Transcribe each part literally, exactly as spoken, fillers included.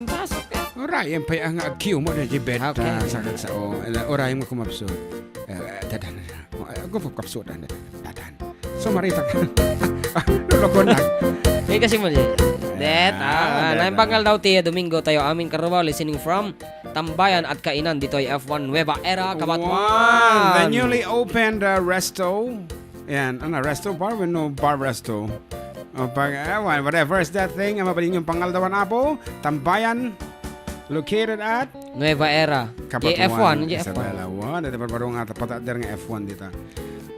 Pasok ka. Urayen pay nga agkiw mo na di bet, Okay. ah, sa kagsao. Ala, urayen mo kumapsot. Eh, dadan na. Oh, eh, agumapsot na, dadan. So, marita ka. Lulukon na. Eh, kasi mo di. Det, ah, Ah, ah, dadan. Naimbag nga aldaw ti Domingo tayo. Amin Carabao, listening from Tambayan at Kainan ditoy F one Nueva Era, Kabatwan. Wow! The newly opened, uh, resto. Yan, ano, resto bar? Wenno bar resto. O, pag, ewan, whatever is that thing, ang mabalin yung pangaldawan, Apo, Tambayan, located at Nueva Era. Kabatuan, J F one, J F one. Isabela. Wow, dati barbaro nga, tapat der nga F one dita.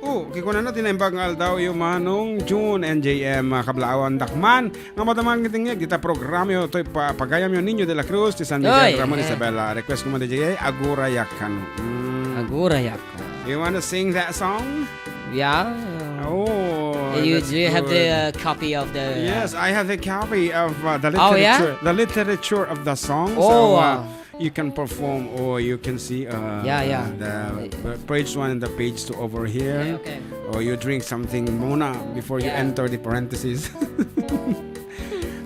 Oh, kikuna na, tinaimbag nga aldaw, yung Manong June and J M, ah, kablaawan dakman, nga madaman kitingeg, dita programa yo, toy pa-, pagayam yo, Niño de la Cruz, ti San Miguel, Oy, Ramon, eh. Isabela. Request ko man, D J, Agurayak kano. Mm. Agurayak. You wanna sing that song? Yeah. Oh, Eh, you, that's do you have the, good. uh, copy of the, uh, Yes, I have a copy of, uh, the Oh, yeah? literature, the literature of the song. Oh, So, uh, uh, you can perform or you can see, uh, Yeah, yeah. the Uh, p-, page one and the page two over here. Okay, okay. Or you drink something muna before you Yeah. enter the parentheses.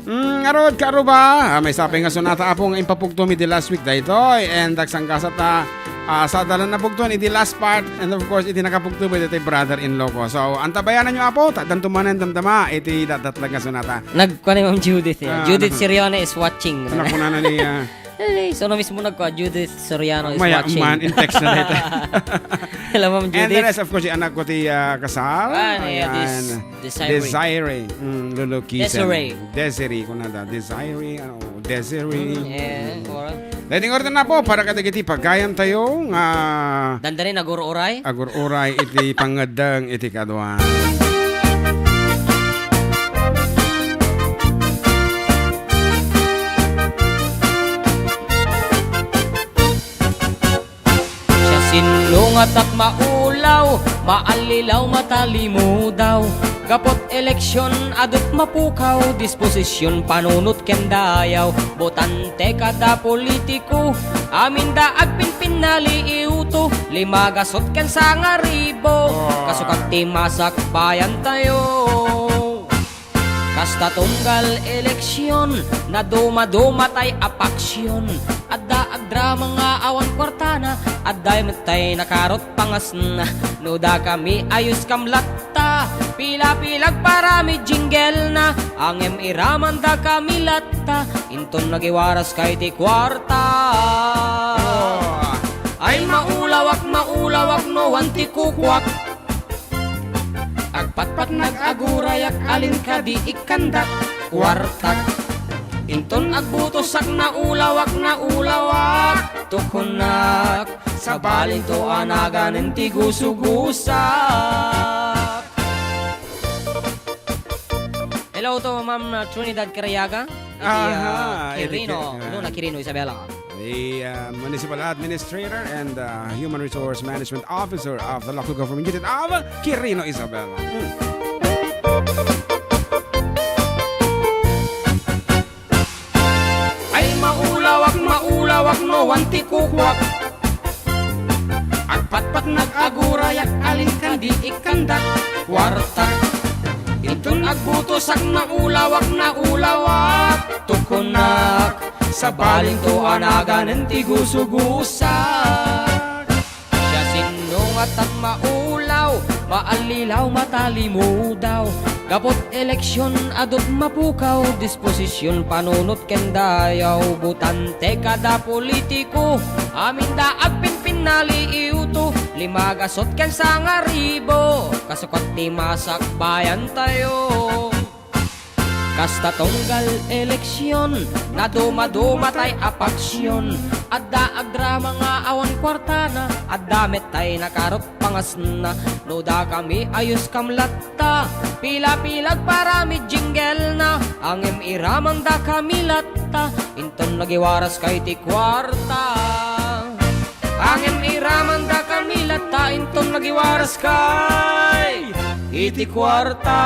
Mm, arod, karuba. Ah, may sapay nga sonata, Apo, nga impapugtom idi last week daytoy. And agsangkasat ta, ah, sa dalan na pugton idi last part. And of course, idi nakapugto, pwede tayo brother-in-law ko. So, antabayanan nyo, Apo. Takdan tumanan, damdama. Iti datdatlag nga sonata. Nagkuan ni Ma'am Judith, eh. Ah, Judith ano? Soriano is watching. Ano ko na na ni, ah, Ay, so, na mismo nagkua, Judith Soriano is Maya watching. Man, in text na dito. Hello, Ma'am And the Judith. rest, of course, yung anak ko, ti, ah, Kasal. Ah, yeah, Ayan. Des-, Desiree. Desiree. Mm, Lolo Kisen. Desiree. Desiree, ko na da. Desiree, ano, Desiree. Mm, yeah, Mm. or Dahil order na po, para kadagiti pagayam tayo, nga Dandani, nagur-uray? Agur-uray, iti pangaddang, iti kadwa. Siasino nga tat maulaw, maallilaw, matalimudaw. Gapot eleksyon, adut mapukaw, disposisyun, panunot ken dayaw. Botante kada politiko, aminda agpinpinnali iuto, lima gasot ken sangaribo. Kasukat ti masakbayan tayo. Kasta tunggal eleksyon, nadumaduma tay a paksyon. Adda agdrama nga awan kuartana, adda met tay nakarot pangasna. No dakami ayos kam latta, pila-pilag parami jingle na. Angem iraman dakami latta, inton nagiwaras kay ti kuarta. Ay maulawak, maulawak no wan ti kukuak. Agpatpatnag agurayak, alin kadi ikkandak, kuartak. Inton agbutosak, naulawak, naulawak, tukunak. Sabalinto a naganen ti gusugusak. Hello to Ma'am Trinidad Cariaga. Iti, Aha, ah, iti Quirino, Quir-, ah. Luna Quirino, Isabela. The, uh, Municipal Administrator and, uh, Human Resource Management Officer of the Local Government Unit of Quirino, Isabela. Hmm. Ay maulawak, maulawak no wan ti kukuak. Agpatpatnag agurayak, alin kadi ikkandak, kuartak. Inton agbutosak, naulawak, naulawak, tukunak. Sabalinto a naganen ti gusugusak. Siasino nga tat maulaw, maallilaw, matalimudaw. Gapot eleksyon, adut mapukaw, disposisyun, panunot ken dayaw. Botante kada politiko, aminda agpinpinnali iuto, lima gasot ken sangaribo. Kasukat ti masakbayantayo. Kasta tunggal eleksyon, nadumaduma tay a paksyon. Adda agdrama nga awan kuartana, adda met tay nakarot pangasna. No dakami ayos kam latta, pila-pilag parami jingle na. Angem iraman dakami latta, inton nagiwaras kay ti kuarta. Angem iraman dakami latta, inton nagiwaras kay iti kuarta.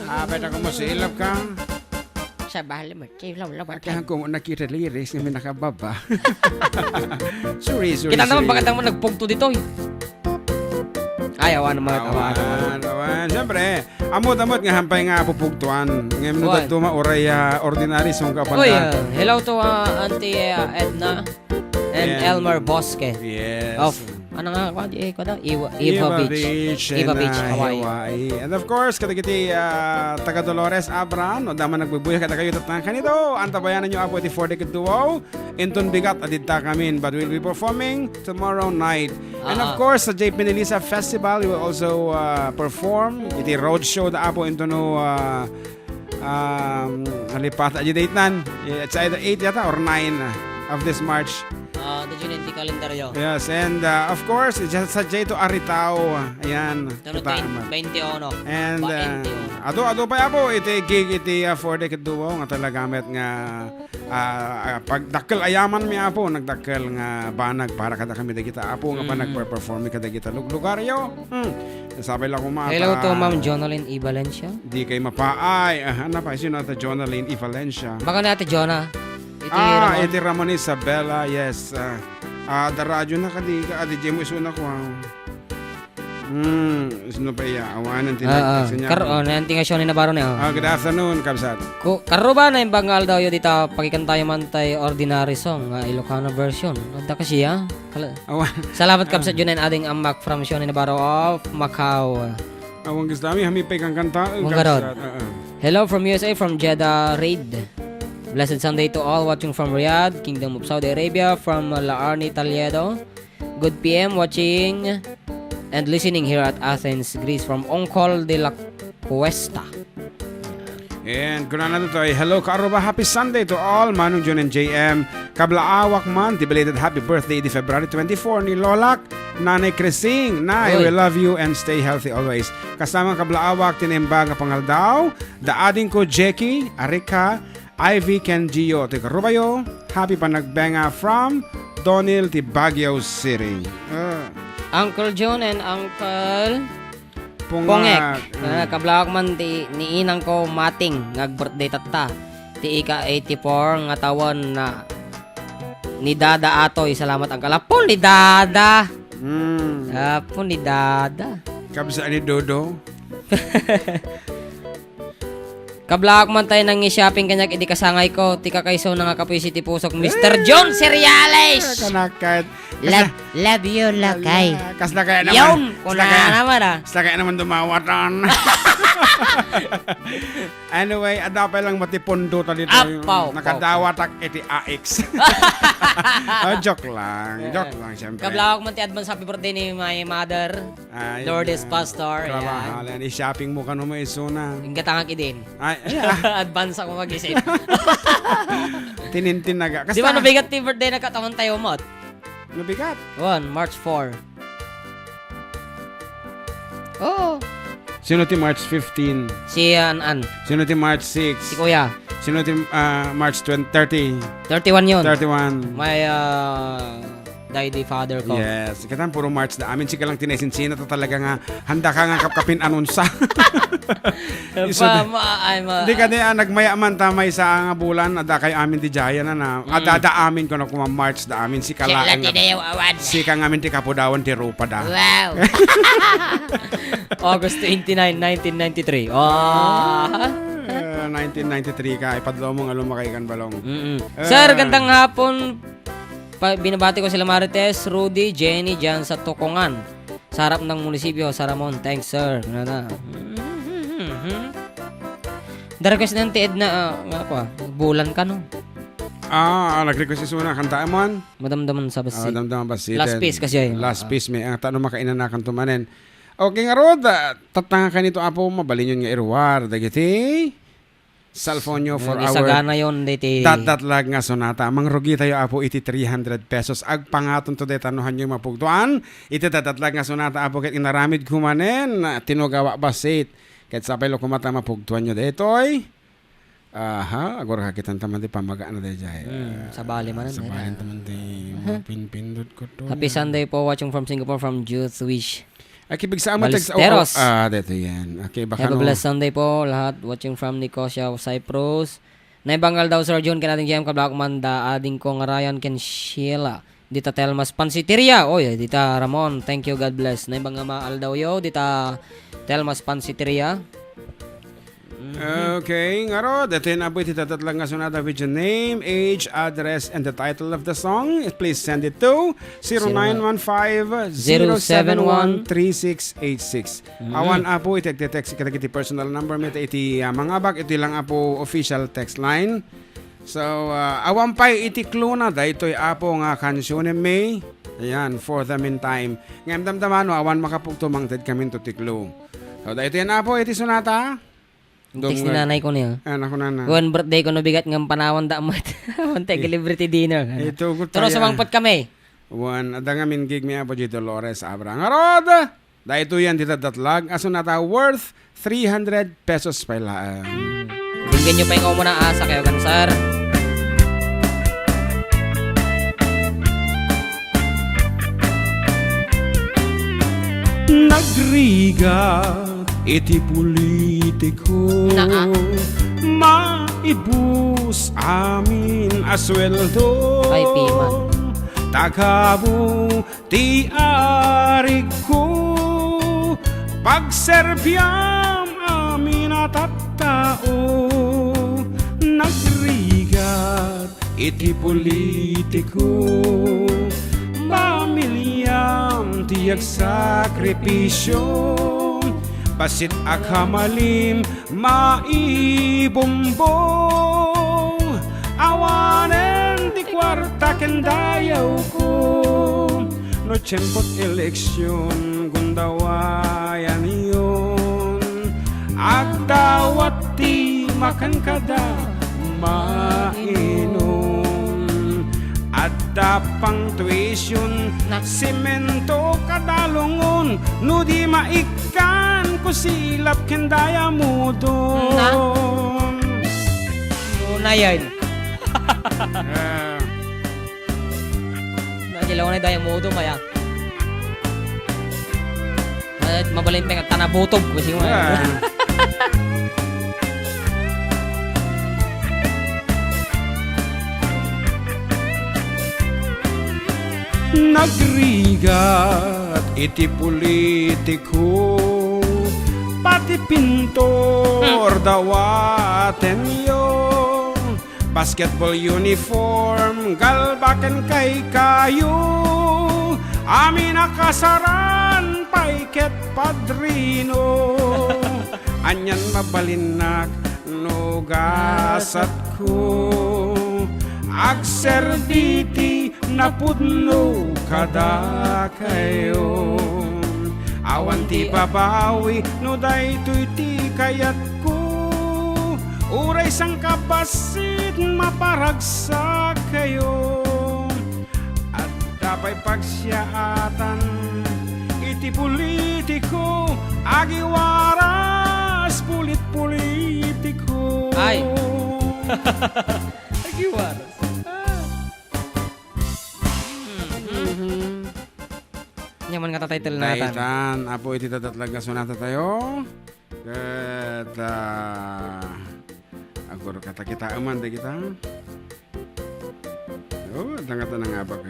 Apay ta kumusilap ka. Sa bali mo, ti lawlaw Ati ang kumo nakita lyrics nga minakababa. Sorry, sorry, Kita naman, sorry. Bakit naman nagpugto dito, eh? Ay, awan naman, awan, awan. Awan, awan. Siyempre, amot-amot nga hampay nga pupugtuan. Ngayon, no, Awan. Dadduma, uray, ah, ordinary song ka Oy, panda. Ah, hello to, ah, Auntie, ah, Edna and Ayan. Elmer Bosque Yes. of, ano nga, kwa, eh, kwa da? Iwa, Iwa Iwa Beach. Beach Iwa in, Beach, ah, Hawaii. Hawaii. And of course, kadagiti, ah, taga Dolores Abra, no, dama nagbubuya kadakayo tatang kanito. Antabayanan nyo, Apo, iti four Decade Duo. Inton bigat, adidta kami, but we'll be performing tomorrow night. And of Ah. course, sa J P Nelisa Festival, we will also, ah, perform iti road show da Apo inton, ah, um, nalipat, adi date nan. It's either eight yata or nine, ah, of this March. Ah, the June N T kalendaryo. Yes, and, ah, of course, it's just sa J to Aritao. Ayan, Tano kita twen-, naman. twenty-one. And, ah, Twenty-one. adu, adu pa, Apo, iti gig iti, ah, four Decade Duo, nga talaga met nga, ah, ah, pagdakkel a yaman mi, Apo, nagdakkel nga banag para kadakami dagita, Apo, nga Mm. panagperperform mi kadagita luglugaryo. Hmm. Sabay lang kuma Hello ta. to Ma'am Jonalyn E. Valencia. Di kay mapaay. Ah, ano pa? Sino ata Jonalyn E. Valencia? Baka na Ate Jonah. Iti Ah, Ramon. iti Ramon Isabela, yes. Ah, ah, da radyo na kadi ka, adi Jemo isuna ko, ah. Hmm, sino pa iya? Awanan ti Ah, ah. nagtext niya. Kar-, oh, nanti nga Shoni Navarro ni, oh. Ah, good afternoon, kabsat. Ku-, karuba na yung bangal daw yun dita, pakikan tayo man tay ordinary song, nga Ilocano version. Adda kasi, ah. Kala-, Awan. Salamat, Ah. kabsat, yun ang ading amak from Shoni Navarro of Macau. Awan gusto kami, hami pa ikang kanta, Awan kabsat. garod. Ah, ah. Hello from U S A, from Jeddah Raid. Blessed Sunday to all watching from Riyadh, Kingdom of Saudi Arabia, from, uh, La Arni Talledo. Good P M watching and listening here at Athens, Greece from Ongkol de la Cuesta. And kunana ditoy, "Hello, Kaaruba. Happy Sunday to all, Manong John and J M. Kablaawak man, ti belated happy birthday di February twenty-four ni Lolak, Nanay Crising. Nay, Oy. we love you and stay healthy always." Kasama kablaawak, tinembag a pangaldaw, da ading ko, Jackie, Arika, Ivy ken Gio, ti karubayo, happy panagbenga from Donil ti Baguio City. Ah. Uncle John and Uncle Pungak. Pongek. Mm. Ah, kablaawak man ti ni inang ko Mating, nga ag-birthday tatta. Ti ika eighty-four nga tawen na ni Dada Atoy. Salamat, Uncle. Apo ni Dada. Mm. Apo ni Dada. Kabsat ni Dodo. Kablaawak man tayo nang i-shopping kaniak idi kasangay ko. Ti kakaiso na nga kapuy iti pusok, Mister Eh, John Cereales! Kanakat. Love, love you, Lakay. Ala, kasla kaya naman. Yun, Kasla kuna kaya, naman, ah. Kasla kaya naman dumawatan. Anyway, adda pa lang matipundo ta dito. Apaw, Nakadawatak iti A X. Oh, joke lang. Joke lang, siyempre. Kablaawak man ti advance happy birthday ni my mother. Ay, Lourdes na. Pastor, Trabaho, ayan. Ayan, i-shopping mo kano mo isuna. Inggatangak idin. Ay, ay, ah. Advance ako mag-isip. Tinintinaga. Di ba, Kasta nabigat ti birthday na katawan tayo, Mot? Nabigat? One, March four. Oo. Sino ti March fifteen? Si An An. Sino ti March six? Si Kuya. Sino ti, ah, March twenty, thirty? Thirty-one yun. Thirty-one. My, ah, Daddy, father ko. Yes. Katan, puro March da amin. Sika lang tinaisinsinat ta talaga nga handa ka nga kapkapin anunsa. Isu- Ma-, ma-, ay, ma- Di ka di, ah, nagmaya man ta maysa nga bulan, adda kayo amin di jaya na na. Mm. Adda da amin kuno kuma March da amin. Sika Sila laeng nga tinayaw awan. Sika nga amin ti kapudawan ti rupa da. Wow. August twenty-nine, nineteen ninety-three. Oh. Ah, nineteen ninety-three ka, ipadlo mo nga lumakay kan balong. Mm-mm. Ah. Sir, gandang hapon. Pa-, binabati ko sila Marites, Rudy, Jenny, dyan sa Tukungan. Sa harap ng munisipyo, sa Ramon. Thanks, sir. Ano na? The request ng ti Edna, ah, nga ako, ah, bulan ka, no? Ah, ah, nag-request isuna, kanta man. Madamdaman sa Ah, basi. Damdaman basi, Last then. Piece kasi, ay. Last Ah. piece, may, ang tanong makainanakan tumanen. Okay, nga rod, ah, tatanga kanito, apo, mabalinyon nga iruar, dagiti cellphone nyo for Nga our isagana yon, diti datdatlag nga sonata. Mangrugi tayo, apo, iti three hundred pesos. Agpangaton to deta no hanyo mapugtuan. Iti datdatlag nga sonata, apo, ket inaramid kumanen, tinugawa basit. Ket sapay lo kumata mapugtuan nyo detoy. Aha, agora kakitan taman ti pamagana dayjay. Hmm, sabali manen, Sabali eh. taman ti mapinpindot ko to. Happy Sunday po, watching from Singapore, from Juice Wish. Aki, pigsa mo, text, Ballesteros. Oh, oh, ah, dito yan. Okay, baka Have a no. blessed Sunday po lahat. Watching from Nicosia, Cyprus. Naibangal daw, Sir Jun, ken ading J M, kablaawak man da ading ko nga Ryan ken Sheila. Dita Telmas Pansiteria. Oy, dita Ramon. Thank you, God bless. Naimbag nga maaldawyo, dita Telmas Pansiteria. Mhm. Okay, ngarud, daytoy apo iti tatlag nga sonata with your name, age, address, and the title of the song. Please send it to zero nine one five, zero seven one, three six eight six. Mhm. Awan apo iti agte-text kadagiti personal number mi iti, ah, mangabak iti lang apo official text line. So, ah, awan pay iti clue na daytoy apo nga kansionen mi. Ayan, for the meantime. Ngem damdama no, awan makapugto mangted kamin to ti clue. So, daytoy apo iti sonata. Text ni nanay ko niya. Ah, naku, nana. Wen birthday ko no bigat ngem panawan da amat. Awan tayo celebrity dinner. Ito, good Pero tayo. Sumangpot kami. Wen, adda ngamin gig mi apo di Dolores Abra. Ngarud! Daytoy yan ti tatlag a sonata worth three hundred pesos pay laeng. Dinggen nyo pa yung umuna, asa kayo, gansar. Nagrigat iti politiko. Naa. Maibus amin a sueldo. Ay, piman. Tagabu ti arigko, pagserbiam amin a tattao, nagrigat iti politiko. Pamiliam ti agsakripisyo, bassit a kamalim maibumbong. Awanen ti kuarta ken dayawko. No tiempot eleksion, gundawayanyon. Agdawat ti makan kada mainum. Adda pang tuition, nak- simento kada lungon, no di maikkan, kusilap ken dayamudon. Na? Una yan. Ah. Nakilaw na dayamudon kaya. At mabalin pa yung tanabutob ko siya. Ah. Nagrigat iti politiko, pati pintor dawatenyo. Basketball uniform, galbaken kaykayo. Amin a kasaran pay ket padrino. Anian mabalinnak no gasatko. Agserbi ti napudno kadakayo. Awan ti babawi no daytoy ti kayatko. Uray sangkabassit maparagsakkayo. Adda pay pagsiaatan iti politiko. Agiwaras pulit politiko. Ay. Agiwaras. Ah. Mhm. Nyaman nga ta title na atan. Daytan, apo iti tatatlag nga sonata tayo. Ket, ah, aguro katakitaem man dagita. Oh, dangata nangabak.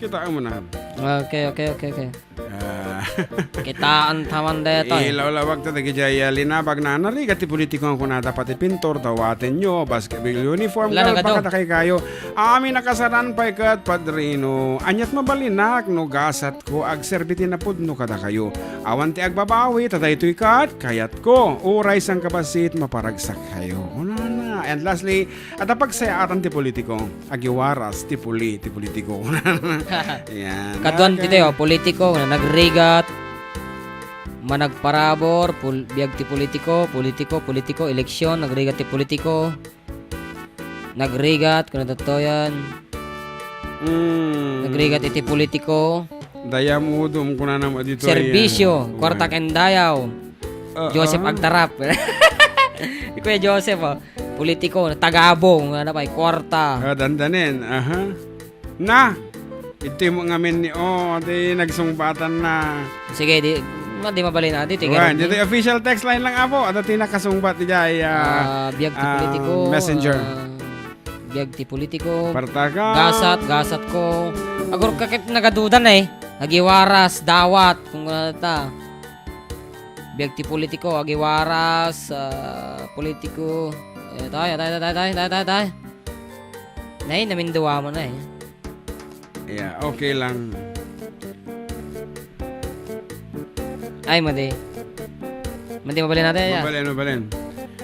Kitaem na. Okay, okay, okay, okay. Ah. Kitaan taman daytoy. Ilawlawag ta dagiti ay, ah, linabag na narigat ti politiko nga kunada pati pintor, dawatenyo, basketball uniform, wala na galbak kado. Kadakaykayo. Amin a kasaran pay ket padrino. Aniat mabalinnak no gasatko agserbi ti napudno kadakayo. Awan ti agbabawi, ta daytoy ket kayatko. Uray sangkabassit maparagsakkayo. Kunana. And lastly, adda pagsayaatan ti politiko. Agiwaras ti puli, ti politiko. Yan. Kaduan okay. Ditoy, oh, politiko, nagrigat, managparabur, pul-, biag ti politiko, politiko, politiko, eleksyon, nagrigat ti politiko, nagrigat, kuna daytoyen, mm. Nagrigat iti politiko. Dayamudom, kunana mo ditoy. Serbisyo, yan. Kwarta ken dayaw. Oo. Joseph Agtarap. Kuya Joseph, oh. Politiko, tagabong, ano pa, kwarta. Ah, dandanin, aha. Na, iti mo ngamin ni, oh, di nagsungbaatan na. Sige, di, ma-, di mabalin, ah, di, tigay Wan, ni. Dito official text line lang, apo. Ato ti nakasungbat di jay, ah, Ah, biag ti ah, politiko, messenger. Ah, Biag ti politiko. Partaga. Gasat, gasat ko. Agur ka ket nagaduda na eh. Agiwaras, dawat, kung ano ta. Biag ti politiko, agiwaras, ah, politiko. Eh, tay, tay, tay, tay, tay, tay, tay. Nay, naminduwa mo na eh. Yeah, okay lang. Ay, madi. Madi, mabalin natin, ya. Mabalin, mabalin.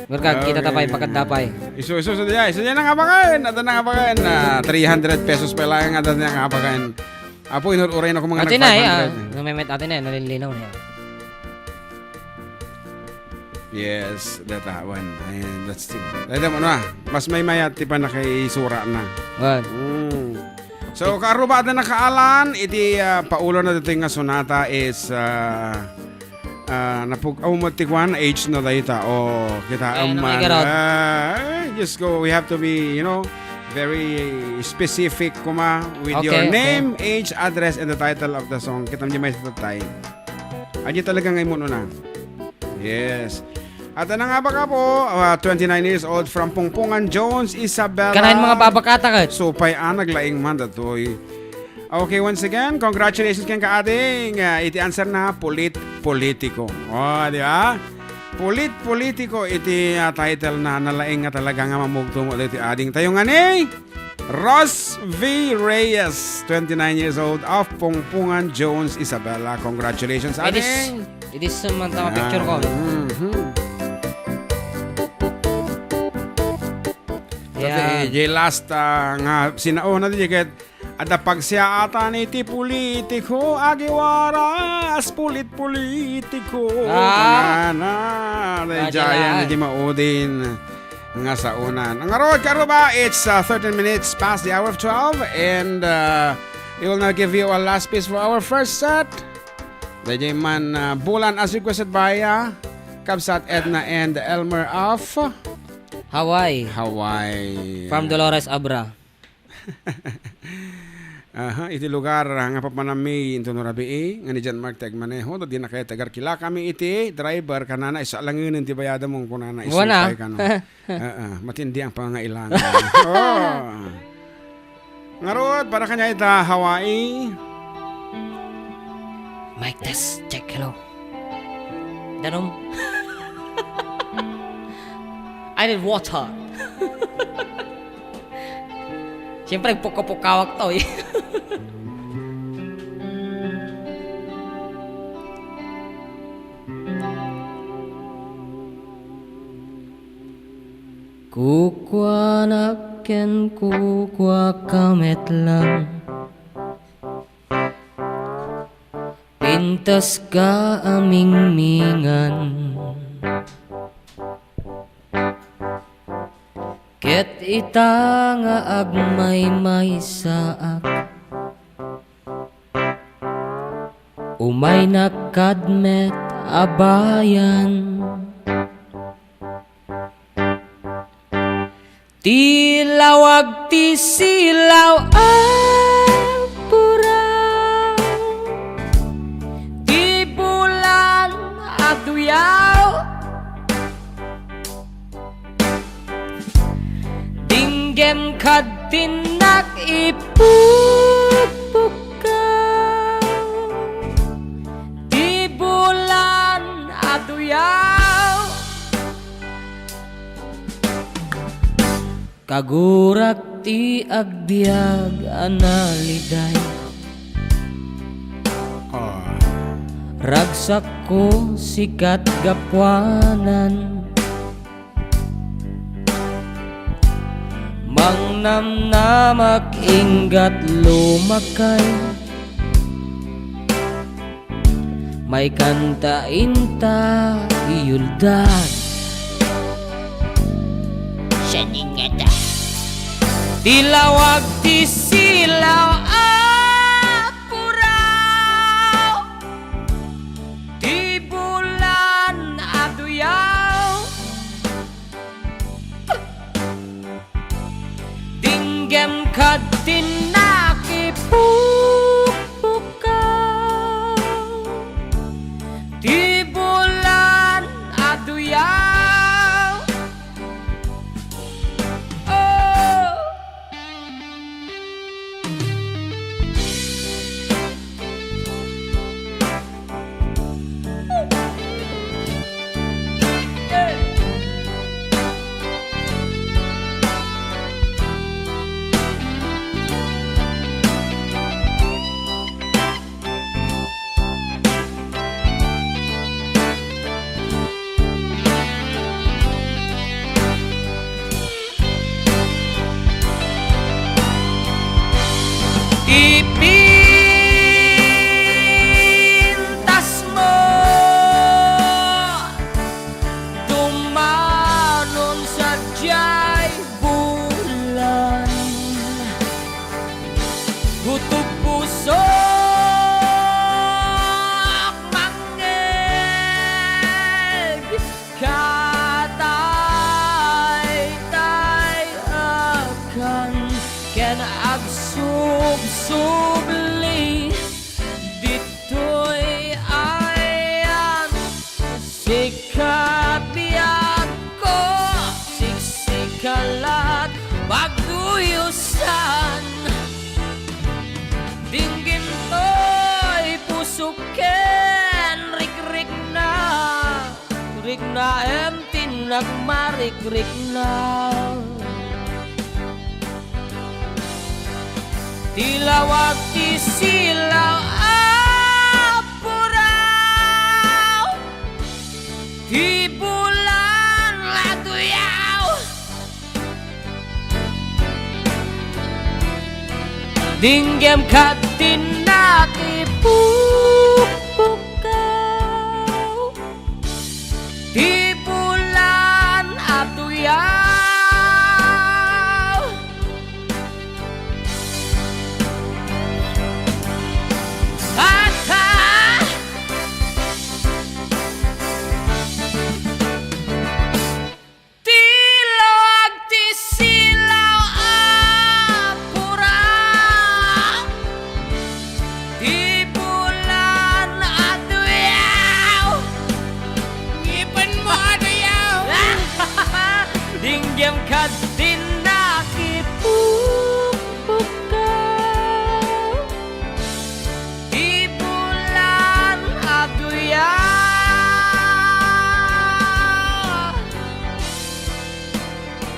Gurkag, kita Okay. tapay, pagkadapay. Isu, isu, isu diay, isu diay nang abakan, adda nang abakan. Ah, three hundred pesos pa lang, adda nang abakan. Apo, inur-uray na ko mga Ate na, eh, ah. nag-five hundred. Namemet ate na, eh, nalilinaw na, eh. Yes, data, wan. Ayan, that's true. Data mo na, mas may mayat ti pa nakaisura na. Wan. Mm. So, kaarruba, adda nakaalan, iti, ah, paulo na ditoy nga sonata is, ah, ah, napug-, aw, mo ti kwan, age na dayta. O, kita, Ay, ang ano, man, Igarod? ah, ay, Diyos ko, we have to be, you know, very specific, kuma, with Okay, your okay. name, age, address, and the title of the song. Kita mo di may sa tatay. Adi talaga ngay mo na. Yes. At ang nga baka po, ah, twenty-nine years old from Pungpungan, Jones Isabela. Kanayon mga babakata ket. Supay a naglaing man datoy. Okay, once again, congratulations ken ka ading, ah, iti answer na pulit politiko. Oh, di ba? Pulit politiko iti, ah, title na nalaing nga talaga nga mamugto mo iti ading tayo nga ni Ros V Reyes, twenty-nine years old, of Pungpungan, Jones Isabela. Congratulations, It is, ading. it is, um, ang tama picture ko. Ah, mhm. Yeah. Dati, eh, jay last, ah, nga sinauna di ket adda pagsiaatan iti politiko, agiwaras, pulit politiko. Ah. Kanana, Ah, daydiayan jay la. di maudin nga saonan. Ngarud, karuba, it's, uh, thirteen minutes past the hour of twelve, and, uh, we will now give you a last piece for our first set. Daydiay man, uh, Bulan as requested by, uh, Kabsat Edna and Elmer of Hawaii. Hawaii. From Dolores Abra. Aha, iti lugar, ah, nga papanammi inton no rabii, nga ni John Mark ti agmaneho, no, di na kay tagarkila kami iti driver, kanana, "Isa langen ti bayadam," kunana, Buwan, ah. "Isupay kano." Ah, ah, matindi ang pangangailangan. Oh. Ngarud, para kanya ita, Hawaii. Mic test, check, hello. Danum. I need water. Siyempre, puka-pukawak to, eh. Kukuanak ken kukuaka met lang. Pintas ka a mingmingan. Ket ita nga agmaymaysaak, umaynak kad met a bayan. Ti lawag ti silaw a puraw, ti bulan a duyaw, dinggem kad tinnak ipupukkaw, ti bulan a duyaw. Kagurak ti agbiag a naliday. Ah. Ragsakko sikat gapuanan. Mangnamnamak inggat lumakay. Maikanta inta iyuldag. Siya ni ngata. Ti lawag ti silaw a puraw. Ti bulan a duyaw. Dinggem kad tinnak ipupukkaw, ti bulan a duyaw. Oh, Subli ditoy ayan, sika biagko, siksikalat, pagduyusan. Dinggem toy pusok ken rikrikna, riknaem ti nagmarikrikna. Ti lawag ti silaw a puraw, ti bulan a tuyaw. Dinggem ket ti nakipukpukaw. Ti bulan a tuyaw. Tata. Ti lawag ti silaw a puraw. Ti bulan a tuyaw. Ngipenmo a tuyaw. Dinggem ket ti nakipukpukaw. Ti bulan a tuyaw.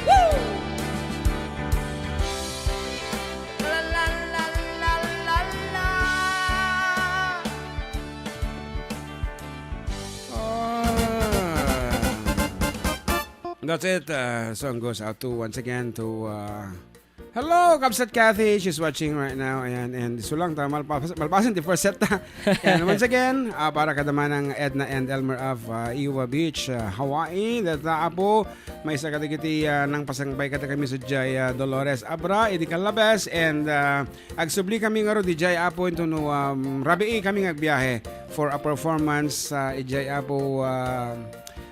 Woo! La, la, la, la, la, la. Ah. That's it. Uh, song goes out to, once again, to, uh, hello, Kabsat Kathy. She's watching right now. Ayan, and isu lang ta, malpas-, malpasen ti first set ta. And once again, ah, para kada Manang Edna and Elmer of, ah, Iwa Beach, ah, Hawaii. Dayta, Apo, maysa kadagiti, ah, nangpasangbay kadakami sadiay, ah, Dolores Abra, idi Calabes, and, ah, agsubli kami ngarud idiay, Apo, intono, um, rabii kami nga agbiahe for a performance, ah, idiay, Apo, ah,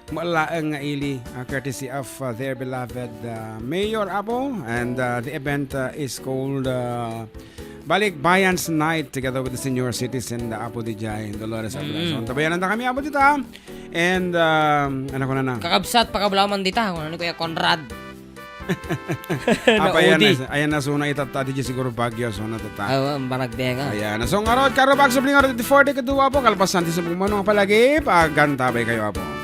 met laeng nga ili, uh, courtesy of, uh, their beloved, uh, mayor, Apo. And, uh, the event, uh, is called, uh, Balikbayan's Night together with the senior citizen, the Apo D J Dolores Abra. Mm. So, tabayanan ta kami, Apo, dita. And, um, ano ko na na? Kakabsat, pakablaman dita. Kung ano, Kuya Conrad. Apa, ayan na, ayan na, suna itatta, di siguro Baguio, suna tatta. Aw, ang panagbenga. Ayan, so ngarud, karubag, subli ngarud, iti forty kaduwa po, kalpasan, ti subong mo, nga palagi, pagantabay kayo, Apo.